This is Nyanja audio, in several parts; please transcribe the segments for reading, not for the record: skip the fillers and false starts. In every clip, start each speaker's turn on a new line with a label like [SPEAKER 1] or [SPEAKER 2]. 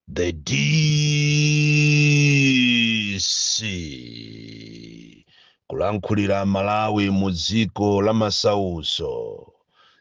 [SPEAKER 1] The DC kulankhulira Malawi mu dziko la masauso,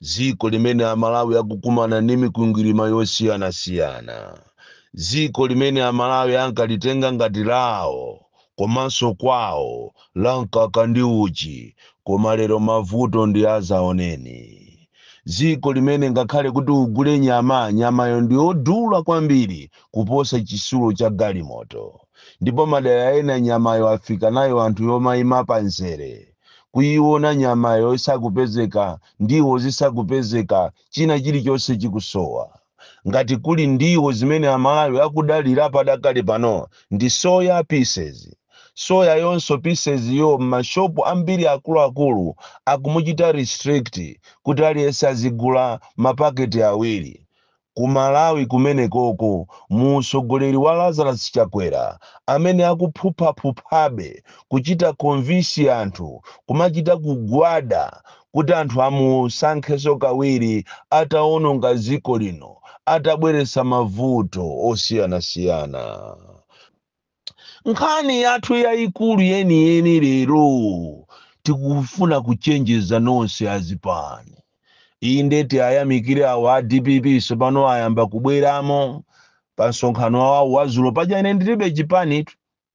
[SPEAKER 1] dziko limene Amalawi akukumana ndi mikwingwirima yosiyanasiyana, dziko limene Amalawi ankalitenga ngati lawo komanso kwawo la mkaka ndi uchi, koma lero mavuto ndi azaoneni. Dziko limene ngakhale kuti ugule nyama, nyamayo ndi yodula kwambiri kuposa chisulo cha galimoto, ndipo madera ena nyamayo afika nayo anthu yomayima pamzere kuiona nyamayo isakupezeka, ndiwo zisakupezeka, china chilichonse chikusowa. Ngati kuli ndiwo zimene Amalawi akudalira padakali pano ndi soya pieces. Soya yonso pieces yo, m'mashopu ambiri akuluakulu akumuchita restrict kuti aliyense azigula mapaketi 2. Ku Malawi kumenekoko, mu usogoleri wa Lazarus Chakwera amene akuphuphaphuphabe kuchita convince anthu, kumachita kugwada kuti anthu amusankhenso kawiri, ataononga dziko lino, atabweretsa mavuto osiyanasiyana. Nkhani yathu yayikulu yeniyeni lero, tikufuna kuchenjeza nonse azipani. Inde, tiyayamikire awo a DPP, sopano ayamba kubweramo pa msonkhano wawo wazulo. Paja ine ndilibe chipani,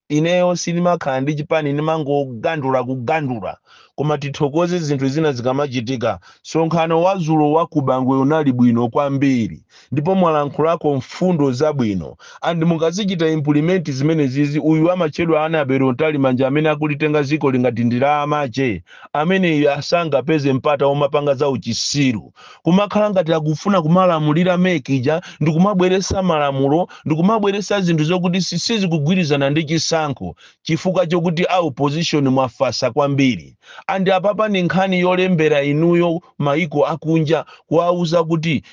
[SPEAKER 1] ineyo sindimakhala ndi chipani, ndimangogandula kugandula, koma tithokoze zinthu zina zikamachitika. Msonkhano wazulo wa ku Bangwe unali bwino kwambiri, ndipo mwalankhulako mfundo zabwino, and mukazichita implement zimene zizi, uyu amatchedwa Annabel Mtalimanja amene akulitenga dziko lingati ndi la amache, amene asangapeze mpata omapanga za uchisiru, kumakhala ngati akufuna kumalamulira MEC ija ndikumabweresa malamulo, ndikumabweresa zinthu zokuti sizikugwirizana ndi chisankho, chifukwa chokuti a opposition mwafasa kwambiri. And apapa ni nkhani yolembera inuyo maiko akunja kuwauza kuti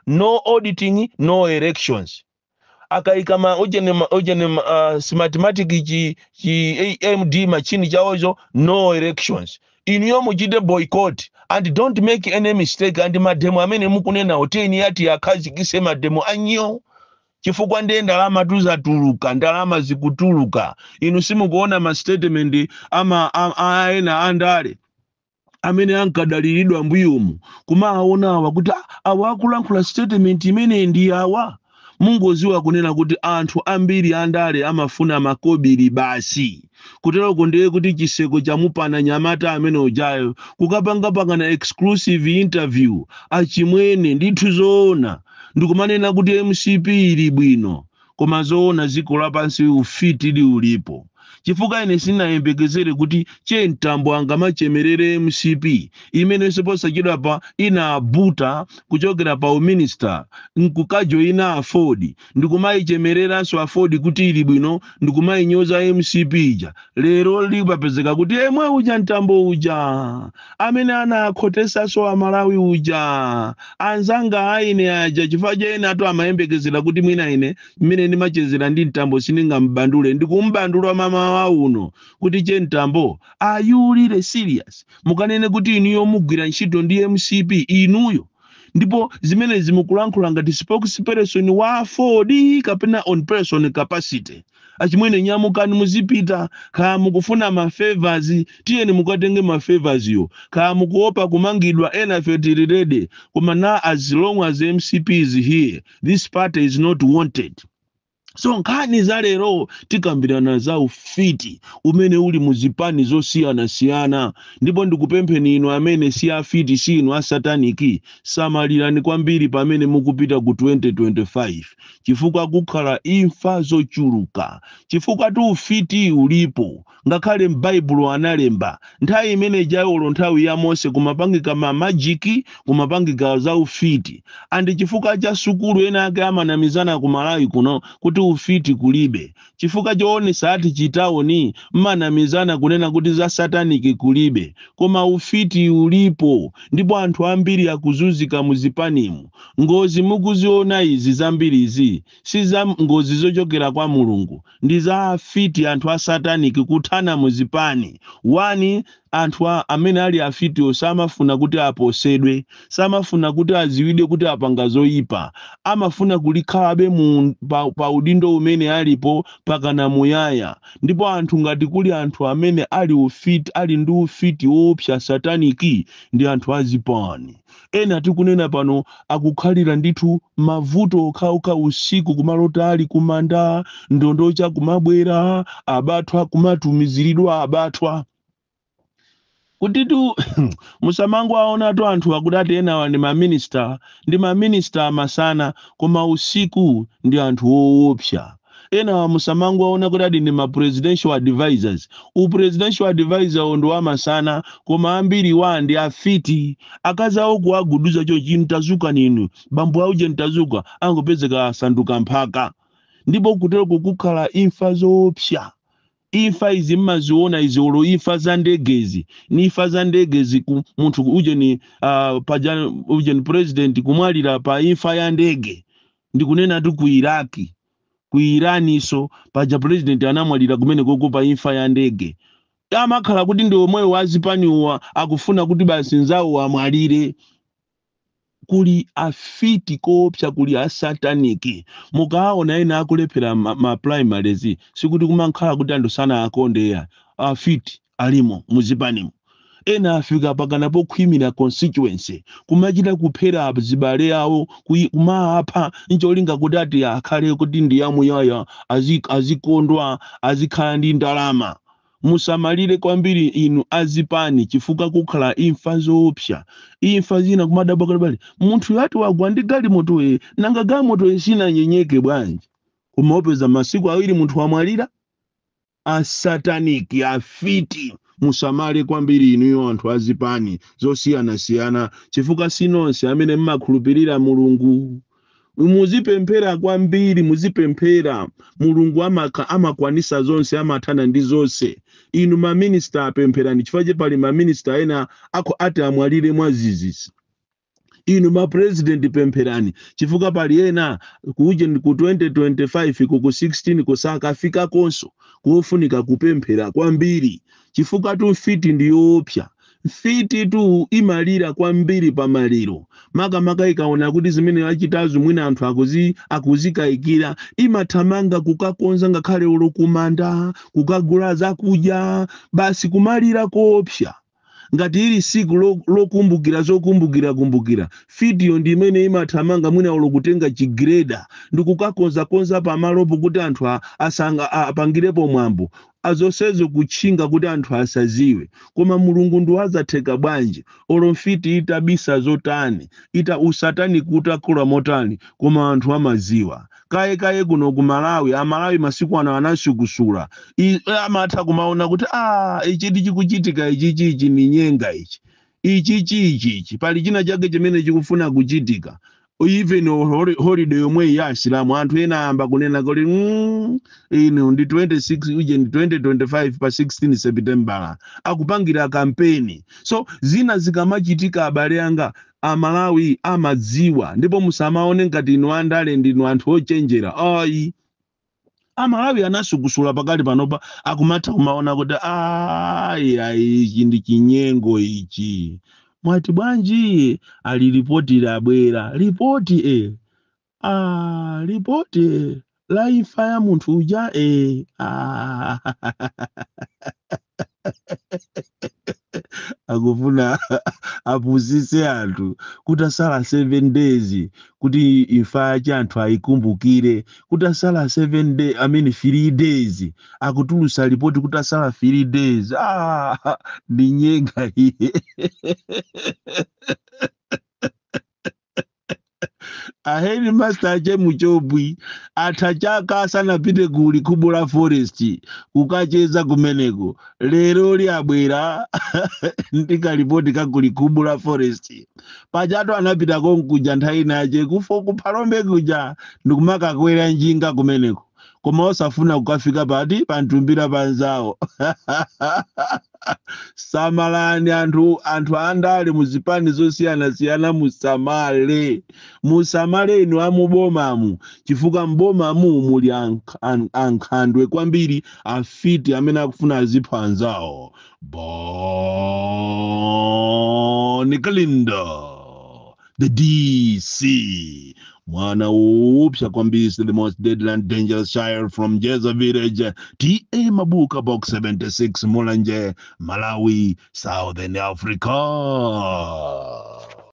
[SPEAKER 1] no auditing, no elections. Akaika ma ujene ma ujene Smartmatic, chi AMD machine chawocho, no elections. Inuyo muchite boycott and don't make any mistake. And mademo amene mukunenawo, teni yati akhazikise mademo anyo, chifukwa ndiye ndalama tuzatuluka, ndalama zikutuluka. Inu simukuona ma statement ama ena andale amene ankadaliridwa mbuyomu, kumaona awa kuti, "Ah, awa akulankhula statement imene ndi awa." Mungoziwa kunena kuti anthu ambiri andale amafuna makobiri basi. Kuteroko ndiye kuti chiseko chamupana nyamata amene ujayo kukapangapangana exclusive interview, achimwene, ndithu zoona, ndikumanena kuti MCP ili bwino. Koma zoona, dziko lapansi ufiti ili ulipo, chifukwa ine sindinayembekezere kuti Chemtambo angamachemerere MCP imenenso posachedwa pa inaabuta kuchokera pa uminista nkukajoyina AFORD, ndikumayichemereranso AFORD kuti ili bwino, ndikumayinyoza MCP ija. Lero lipapezeka kuti emwe uja Mtambo uja amene anakhotesanso Amalawi uja, anzanga aine aja, chifukwa cha ena atu amayembekezera kuti mwina ine mmene ndimachezera ndi Mtambo sindingambandule. Ndikumbandula mama wa uno kuti, Chemtambo, are you really serious? Mukanene kuti inuyo mugwira ntchito ndi MCP inuyo, ndipo zimene zimukulankhula ngati spokesperson wa AFORD kapena on person capacity? Achimwene, nyamukani muzipita. Kaya mukufuna ma favors, tiyeni mukatenge ma favors yo. Kaya mukuopa kumangidwa, ena ife tili ready. Koma na as long as MCP is here, this party is not wanted. So nkhani za lero tikambirana za ufiti umene uli muzipani zosiyanasiyana, ndipo ndikupempheni inu amene si afiti, si inu asataniki, samalirani kwambiri pamene mukupita ku 2025, chifukwa kukhala imfa zochuluka, chifukwa tu ufiti ulipo. Ngakhale m'Baibulo analemba nthawi imene jayolo, nthawi ya Mose, kumapangika ma magic, kumapangika za ufiti. And chifukwa cha sukulu, ena ake amanamizana ku Malawi kuno kuti ufiti kulibe. Chifukwa choonesa ati chitaoni, mmanamizana kunena kuti za satanic kulibe, koma ufiti ulipo, ndipo anthu ambiri akuzunzika muzipanimu. Ngozi mukuziona izi zambirizi si za ngozi zochokera kwa Mulungu, ndi za afiti, anthu a satanic kuthana muzipani. One Anthu amene ali afitiwo samafuna kuti aposedwe, samafuna kuti aziwidwe kuti apanga zoyipa. Amafuna kulikhalabe pa udindo umene alipo pakana muyaya. Ndipo anthu, ngati kuli anthu amene ali ufiti, ali ndi ufiti woopsa, satanic, ndi anthu azipani. Ena tikunena pano akukhalira ndithu mavuto okhaokha, usiku kumalota ali kumanda, ndondocha kumabwera, abathwa kumatumiziridwa abathwa. Kutitu musamango aonatu anthu akuti ati enawa ndi maminista, ndi maminista amasana, koma usiku ndi anthu woopsa. Enawa musamango aona kuti ati ndi ma presidential advisors. U presidential advisor ndi wamasana, koma ambiri wa ndi afiti. Akazi awo kuaguduza chochi, "Ntazuka ninu bambo auje, ntazuka," angopezeka asanduka mphaka. Ndipo kutero kukukhala imfa zoopsa. Imfa izi mmaziona izi, olo imfa za ndegezi, ni imfa za ndegezi ku munthu uje ni paja uje ni president kumwalira pa imfa ya ndege. Ndikunena tu ku Iraki, ku Iraniso paja president anamwalira kumene koko pa imfa ya ndege. Amakhala kuti ndi omweyo wazipaniwa, akufuna kuti basi nzawo amwalire. Kuli afiti koopsa, kuli asataniki. Mukaona ena akulephera ma primaries, sikuti kumankhala kuti anthu sana akondeya. Afiti alimo muzipanimo. Ena afika pakana pokhwimira constituency, kumachita kuphera zibale awo, kumaapha ncholinga kuti ati akhale kuti ndi yamuyaya, azikondwa, azikhala ndi ndalama. Musamalire kwambiri inu azipani, chifukwa kukhala imfa zoopsa. Imfa zina kumadabwa kalibali, munthu yati wagwa ndi galimoto ye, nanga galimoto sinanyenyeke bwanji? Koma upeza masiku awiri munthu wamwalira. Asataniki, afiti, musamale kwambiri inuyo anthu azipani zosiyanasiyana, chifukwa sinonse amene mmakhulupirira Mulungu. Muzipemphera kwambiri, muzipemphera. Mulungu amakwanisa zonse, amathana ndi zonse. Inu maminista, apempherani, chifukwa pali maminista ena ako ati amwalire mwazizizi. Inu mapresident, pempherani, chifukwa pali ena kuje ku 2025 ku 16 kusakafika konso. Kufunika kupemphera kwambiri, chifukwa tu mfiti ndi yoopsa. Mfiti tu imalira kwambiri pa maliro, makamaka ikaona kuti zimene achitazo mwina anthu akuzikayikira, imathamanga kukakonza ngakhale ulo kumanda, kukagula zakudya, basi kumalira koopsa. Ngati ili siku lokumbukira zokumbukira kumbukira, fitiyo ndi imene imathamanga mwina ulo kutenga chigreda ndi kukakonzakonza pamalopo kuti anthu asanga apangirepo mwambo, azonsezo kutchinga kuti anthu asaziwe. Koma Mulungu ndi wazatheka bwanji? Olo mfiti itabisa zotani, ita usatani kutakula motani, koma anthu amaziwa. Kaye kaye kuno ku Malawi, Amalawi masiku ano anasukusula, amatha kumaona kuti a ichi chikuchitika ichi, ichi ni nyenga, ichi ichi chichi ichi pali china chake chimene chikufuna kuchitika. Even holiday yomwe ya Asilamu, anthu ena ayamba kunena kuti inu ndi 26 uje ndi 2025 pa 16 September akupangira kampeni. So zina zikamachitika, abale anga, Amalawi amadziwa. Ndipo musamaone ngati inu andale ndinu anthu ochenjera, ayi. Amalawi anasukusula pakali panopa, akumatha kumaona kuti ayi ayi, ichi ndi chinyengo ichi. Mwati bwanji? Ali ripoti labwera, ripoti ripoti la imfa ya munthu uja. Akufuna apusise anthu kuti asala 7 days kuti imfa yache anthu ayikumbukire, kuti asala 7 day, I mean 3 days, akutulusa ripoti kuti asala 3 days. Ndi nyenga iye. A headmaster ache muchobwi atha chaka asanapite ku Likhubula Forest kukacheza kumeneko, lero liabwera ndi kalipoti ka ku Likhubula Forest. Pajatu anapita konkuja nthawi inache kufo kuphalombe kuja ndikumakakwera njinga kumeneko. Koma osafuna kukafika pati pantumbira panzawo. Samalani anthu andale muzipani zosiyanasiyana, musamale, musamale inu amubomamu, chifukwa mbomamu muli ankhandwe kwambiri, afiti amene akufuna azipha anzawo. Bon Kalindo, the DC, mwana upsa kwambiri, the most deadly and dangerous child from Jeza village, TA Mabuka, Box 76, Mulanje, Malawi, Southern Africa.